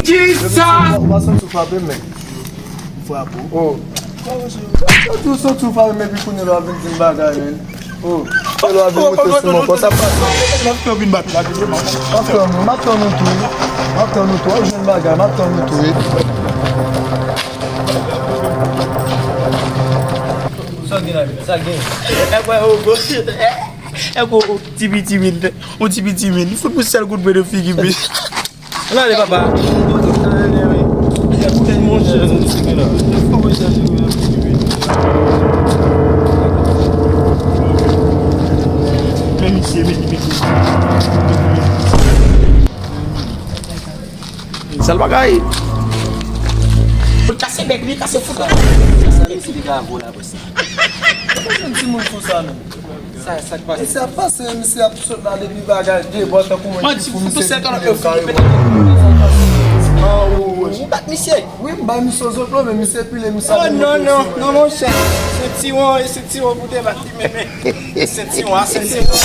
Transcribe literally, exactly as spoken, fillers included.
Kisa? Ou pa santi w frape m, men? Frape w? Oh. Ou santi w frape m, epi kounye a w ap vin di m bagay, men. Oh. Kounye a w ap vin monte sou mwen konsa. M ap fè w vin bat la, m ap tann ou, m ap tann ou tou. M ap tann ou tou. W ap jwenn bagay, m ap tann ou tou, wi. Sa gen la, sa gen. E kwè ou gwo. E kwè ou ti piti vin. Ou ti piti vin. Fout pou sèl kout pwen nan figi, men. Ann ale, papa. Sal bagay. Kase bèk li, kase fout la. Sa misye te ka vo la, bòs. Kòman timoun fè sa menm? Sa, sa k pase? Misye ap pase, misye ap sot la depi bagay de bò tankou mwen ki fou, misye pile yon kare bò. Ou bat misye? Wi, m bay misye yon zòt lo, men misye pile, misye ap vin monte sou mwen. Oh non, non, non, monchè. Sentiwon, e sentiwon pou te bat li, men, men. Sentiwon, a sentiwon.